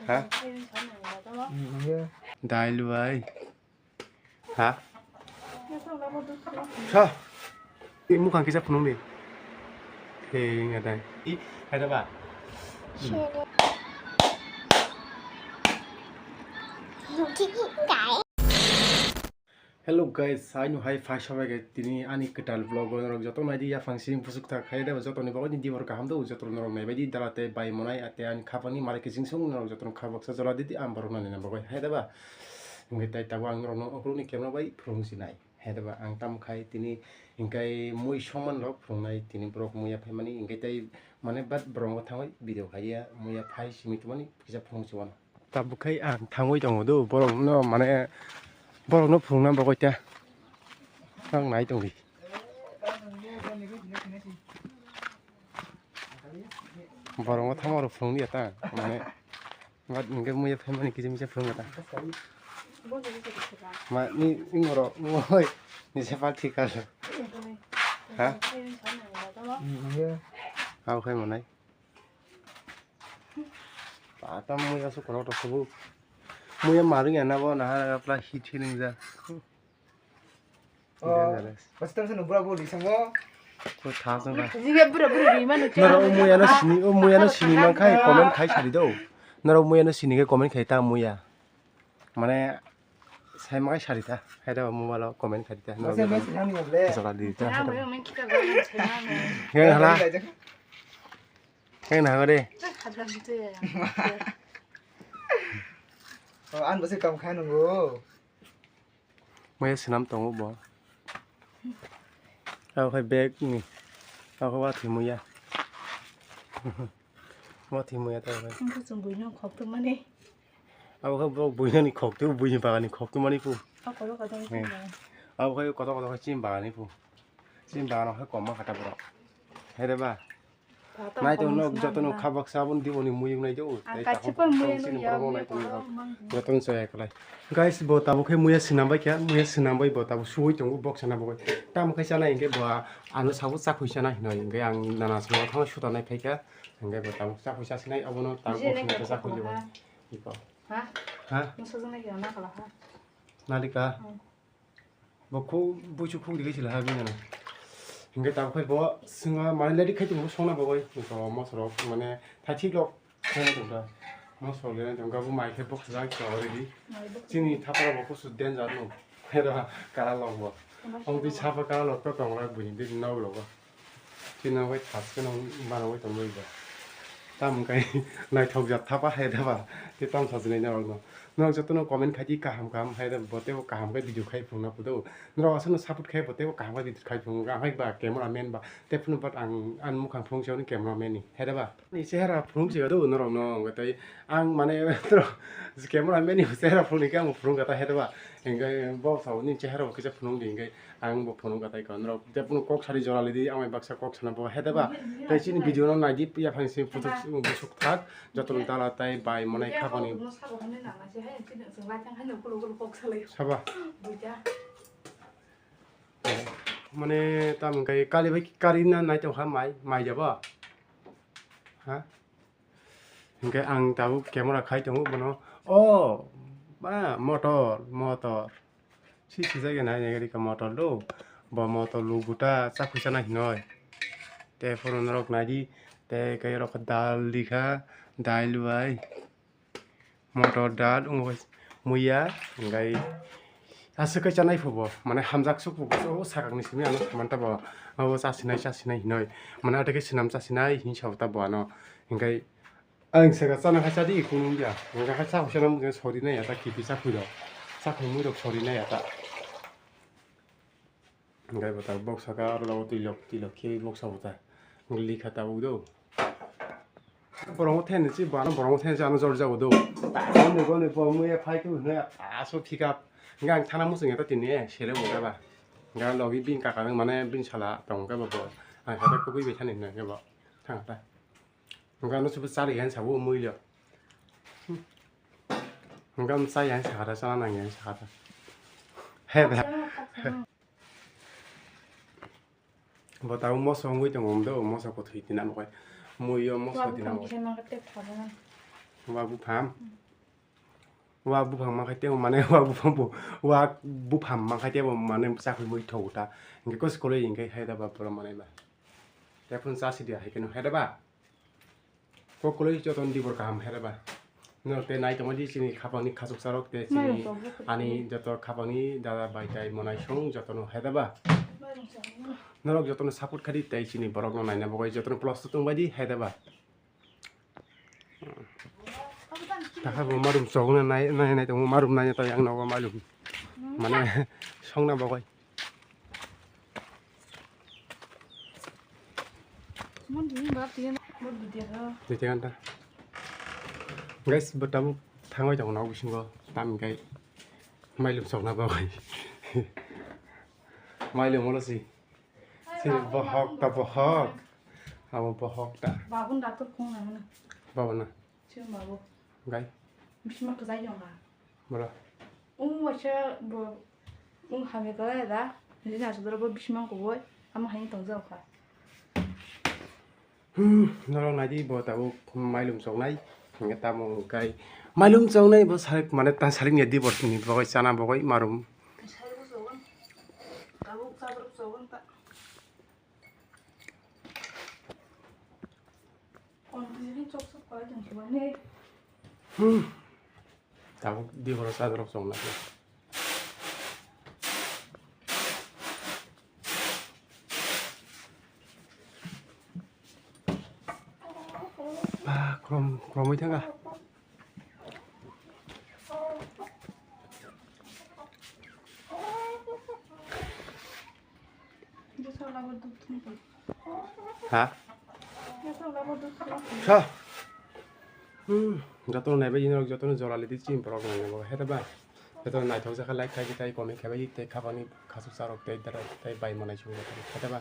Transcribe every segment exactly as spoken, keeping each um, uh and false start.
Ha? Dai luai. Ha? Sa. Mukhang kisa phunung di. He, ngadai. I, hai da ba? Hello guys, aino hai phai sobai khe tini ani kwtal vlog o norok joto naidi yaphang sini pusuk thak khai da joto ni bagwi ni dibor kaham do joto norok naibaidi dala tei bai monai ate ani khapang ni malik kiching sung norok joto no kha baksa jola didi ang borok nani na bagwi hai da ba. Hingke tai tabuk ang norok no okolog ni camera bai phulung sinai hai da ba ang tam khai tini hingkai mui songman rok phulung nai tini borok muya phaimani hingke tai mane bat borok no thangwi video khaiya muya phai simi tongmani kisa phulung si wano. Tabuk khai ang thangwi tongo do, borok no mane, borok no phunukna bagwi ta. Ang nai tongdi. Borok no thangma rok phunukya ta, mane, mat hingke muya phaimani kisa misa phunukya ta. Ma, ni, ni ngoro, ngoi, ni sepa thika lo. Ha? Abo khai manai. Pata muya su kono to subu. Muya maring ana bo naha naga pla hit hiling ja. Oh. Dangerous. Basta sanu bura buri sango. Ko tha sung ka. Jiga bura buri ri manu. Nara o muya na sini, o muya na sini man khai comment khai sari do. Nara o muya na sini ke comment khai ta muya. Mane, sai makai sari ta, hai da mobile o comment khai ta. Masa masa nang ni le. Jala di ta. Yang hala. Yang na de. Oh, an basi kam khai nungo. Maya sinam tongo bo. Abo khai bag ni. Abo khai wathwi muya. Wathwi muya ta khai. Ang khe chwng buino khok tongmani. Abo khai borok buino ni khok twi, buini bagani khok tongmani pu. Abo kotor kotor. Abo khai kotor kotor khai chini bagani pu. Chini bagano khai kom ma kha ta borok. Hai re ba. Nai tong nok joto no kha baksa aboni diboni muyung nai do. Tei kachipa muyung sini no ya borok nai tong nok. Joto no soya kalai. Guys, bo tabuk khe muya sinam bai kha, muya sinam bai bo tabuk suwi tongo bok sana bo. Tamo khe sana hingke bo ano sabo chakhui sana hinoi hingke ang nana sabo thang suta nai phai kha. Hingke bo tabuk chakhui sa sinai abono tabuk bok sana chakhui libo. Iko. Ha? Ha? Nalika. Bo khu buisu khuk digi sila ha bini. Hingke tabuk khai bo swnga mane lady khai tongo songna bagwi. Bo mosorok mane thaithik rok khai tongkha. Mosorok lady tongkha bo mai khe boksa jak already. Chini thapara bo kusu danger no. Hera kara lok bo. Ong di sapa kara lok to tongra buini di nok logo. Chini bai thas kheno manwi tongwi ba. Tamo khe naithok jak thapa hai da ba. Tei tamo sajwnai norok no. Norok jotono comment khai di kaham kaham hai da bo teibo kaham khe video khai phunukna phudo. Norok aswkno support khai bo teibo kaham khe video khai phunukgo. Ang hai ba camera man ba. Tei phunu but ang ani mukhang phunuk se camera man ni hai da ba. Ni chehara phunuk se do norok no tei ang mane camera man ni chehara phunuk khe ang phunuk ta hai da ba. Hingke bo sao ni chehara bo kisa phunuk di hingke. Ang bo phunuk gatai ka norok je phunuk kok sari jora lidi ang bai baksa kok sana bo hede ba. Tei chini video no naidi yaphang si puthuk busuk thak joto no dala tai bai monai khapani. Saba. Mane tam hingke kali bai kari na nai tong kha mai, mai jabo. Ha? Hingke ang tabuk camera khai tongo bono. O, ba, motor, motor. Si sijak ya nai nai rika motor do. Bo motor lo guta chakhui chana hinoi. Te phuru norok naidi. Te khe rok dal dikha, dal bai. Motor dal wngwi muya, hingkai. Aswk khe chanai phubo, mane hamjak suk phubo, o sakang ni simi ano samanta bo, abo chasinai, chasinai hinoi, mane ate khe swnam chasinai hin sabo ta bo ano, hingkai ang saka chana kha chadi kunu ya, hingkai kha chakhu chana mungkhe sori nai ya ta kipi chakhu rok, chakhu mui rok sori nai ya ta. Hingkai bo ta boksa ka aro jago twi lok, twi lok khe boksa bo ta likha tabuk do. Borok thani si bana borok thani si ano jor jago do. Ani goni bo muya phai tu hwnwi aso thika. Hingke ang thana muchung ya ta tini sele bo ta ba. Hingke logi bini kaka mane bini sala tong khe bo bo. Ang kata kubui bai thani hwnwi khe bo. Thang ta. Hingke ano chubu chali yan sabo mui lo. Hingke am chai yan sakha ta chana nang yan sakha ta. He ba. Bo tabuk moso wngwi tongo, omo do moso kwthwi tina nukha. Muiyo moso tina nukha. Kisa nang tei phabana. Wa buphang. Wa buphang ma khai tebo mane wa buphang bo. Wa buphang ma khai tebo mane chakwi mui thok ta. Hingke kos koloi hingke hai da ba pura mane ba. Te phun cha si dia hai keno hai da ba. Kokoloi jotono dibor kaham hereba. Norok tei nai tongma di chini khapangni khachukcharok tei chini ani joto khapangni dada bai tai monai song jotono hereba. Norok jotono support khadi tei chini borokno naina bagwi jotono plus tongbai di hereba. Takha bo marum chogna nai nai nai tongo marum nai to yang nogo marum. Mane songna bagwi. Twi tei ganta. Guys, bo tabuk thangwi tongo nok bisingo. Tam hingkai mailum sokna bagwi. Mailum olo si. Si bohok ta bohok. Abo bohok ta. Babun doctor khung na hana. Babo na. Chwng babu. Gai. Bisma kwchai jong kha. Bolo. Wng waisa bo wng hamya kwlai da. Nini aswk doro bo bisma kubui. Amo haino tongjak kha. Hmm, norok naidi bo tabuk mailum choknai. Hingke tamo hingkai mailum choknai bo sarik mane ta sarik ni di bor ni bagwi chana bagwi marum. Tabuk chabruk chokon ta. Hmm. Tabuk di horo chadrap chong nai. Ba, krom, kromwi thangkha. Ha? Sa. Hmm, jotono naibai norok jotono jora lidi chini borok nai nabo hete ba. Jotono naithok jakha like khai di tai comment khai bai di tai khabani khasuk charok tai dara tai bai manai chwng jotono hete ba.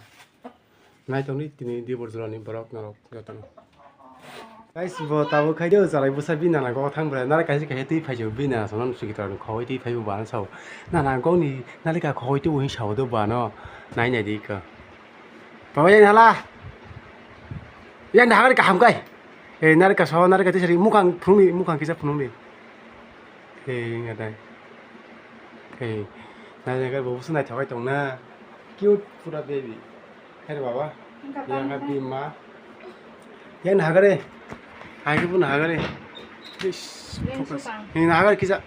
Naitokni tini dibor jorani borok norok jotono. Guys, bo tabuk khai do, jalai bwsa bini nana go thang bwlai, nare kaisa kaisa twi phai jo, bini nana sono swkitwrwng khogwi twi phai bo bana sao. Nana goni nalika khogwi twi hwnwi sao do bano. Nai nai di ka. Baba yang hala. Yang dah kaham kai. Eh, nare ka sao, nare ka twi sari mukhang phunung di, mukhang kisa phunung di. Hey, ngadai. Hey, nai nai bo busu naithok kai tong na. Cute pura baby. Hey, baba. Yang ka bima. Yang nahagare. Hai ke pun nahagare. Ish, focus. Ni nahagare kisa.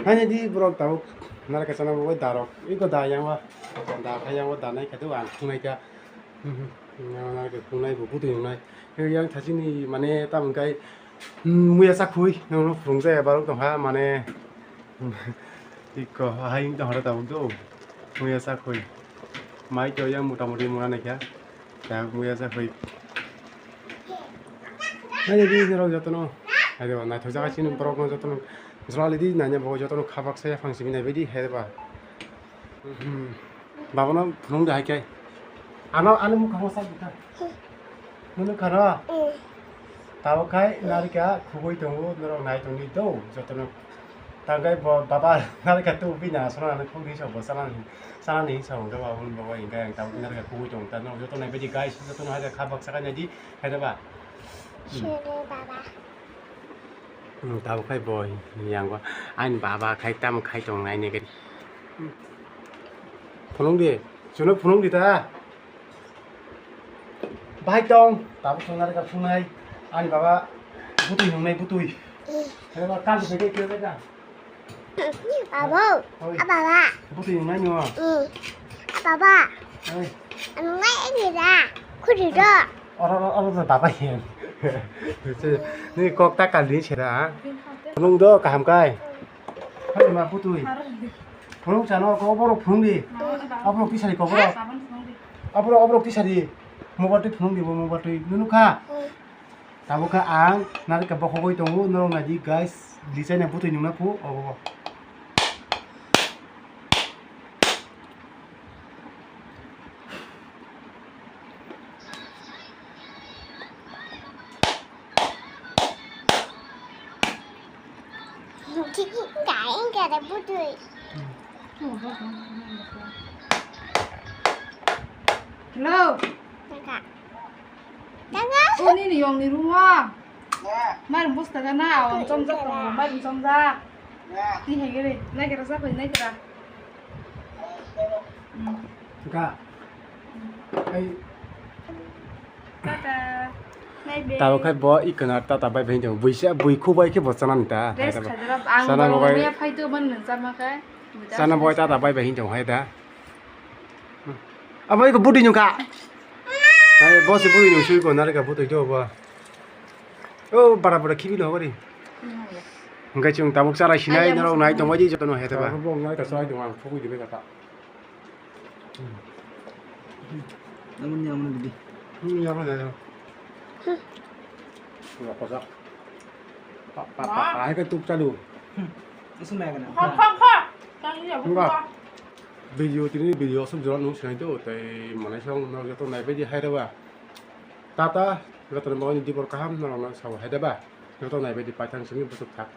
Hai ni di borok tabuk. Nare ka sana bo darok. Iko da yang ba. Da kha yang ba da nai ka tu ang khunai ka. Nang nang ke punai bo butui nungnai. Yang thachini mane tam kai muya sakhui nang phunung jaya barok tong ha mane. Iko hai tong hora tabuk do. Muya sakhui. Mai to yang mota moti mona naikha. Ta muya sakhui. Hai di rok jotono. Hai di naithok jaga sini borok no jotono. Jwlali di nanya bo jotono khabak saya phang simi nai baidi hai ba. Hmm. Babono phunung de hai khe. Ano, ano mukhang sa bukha. Nunu kharo? Tabo khai narika khugui tongo, norok nai tongdi do, jotono. Tangkai bo baba narika tu bina sona nang khugui sa bo sana ni, sana ni sa bo baba baba ingkai ang tabo narika khugui tongo. Tano jotono nai bedi guys, jotono hai kha baksa kai nai di, hai ba. Sere baba. Hmm, tabo khai bo yang ba. Ani baba khai tam khai tong nai ne. Phunung di, chwngno phunung di ta. Bahai tong, tabuk swngnari ka phunai. Ani baba butui nungnai butui. Khe ba kal se ke khe ka. Babo, oi. A baba. Butui nungnai no. Mm. A baba. Oi. Nungnai ani da. Khuri do. Oro oro oro baba hen. Ni kok ta kal din sera. Phunung do kaham kai. Hai ma putui. Phunung chano ko borok phunung di. Aborok tisari ko borok. Aborok aborok tisari. Mobile twi phunung di bo mobile twi nunu kha. Tabuk kha ang narika bokhogwi tongo norok nai di guys. Lichai na butui nungna phu obo. Hello. Tanga. Tanga. O nini yong ni room o. Mai rung bus taga na, awang chom chom tongo, mai rung chom jak. Ti hai gere, nai kera sa pai, nai kera. Hmm. Ka. Ai. Tata. Nai be. Tabo khai bo i kana tata bai bai jong. Buisa, bui khu bai khe bo chana ni ta. Rest khai dara. Ang chana bo bai. Phai to man nang chama khai. Chana bo tata bai bai jong hai da. Abo iko budi nyungkha. Hai, bo se budi nyung sui ko narika butoi do bo. O bara bara khibi lo bari. Hingke chung tabuk chara sinai norok nai tongma di jotono hete ba. Bo ngai ka sai tong ang phugui dibe kata. Namun ni namun di. Hmm, ya mana ya. Lo kosa. Pa pa pa pa hai ka tuk chalu. Isu mai kana. Kha kha kha. Tang ya. Video tini video aswk jora nung sinai do tei manai song no joto nai bai di hai reba. Tata, joto ni bagwi ni dibor kaham norok no sao hai da ba. Joto nai bai di paithang simi bwswk thak.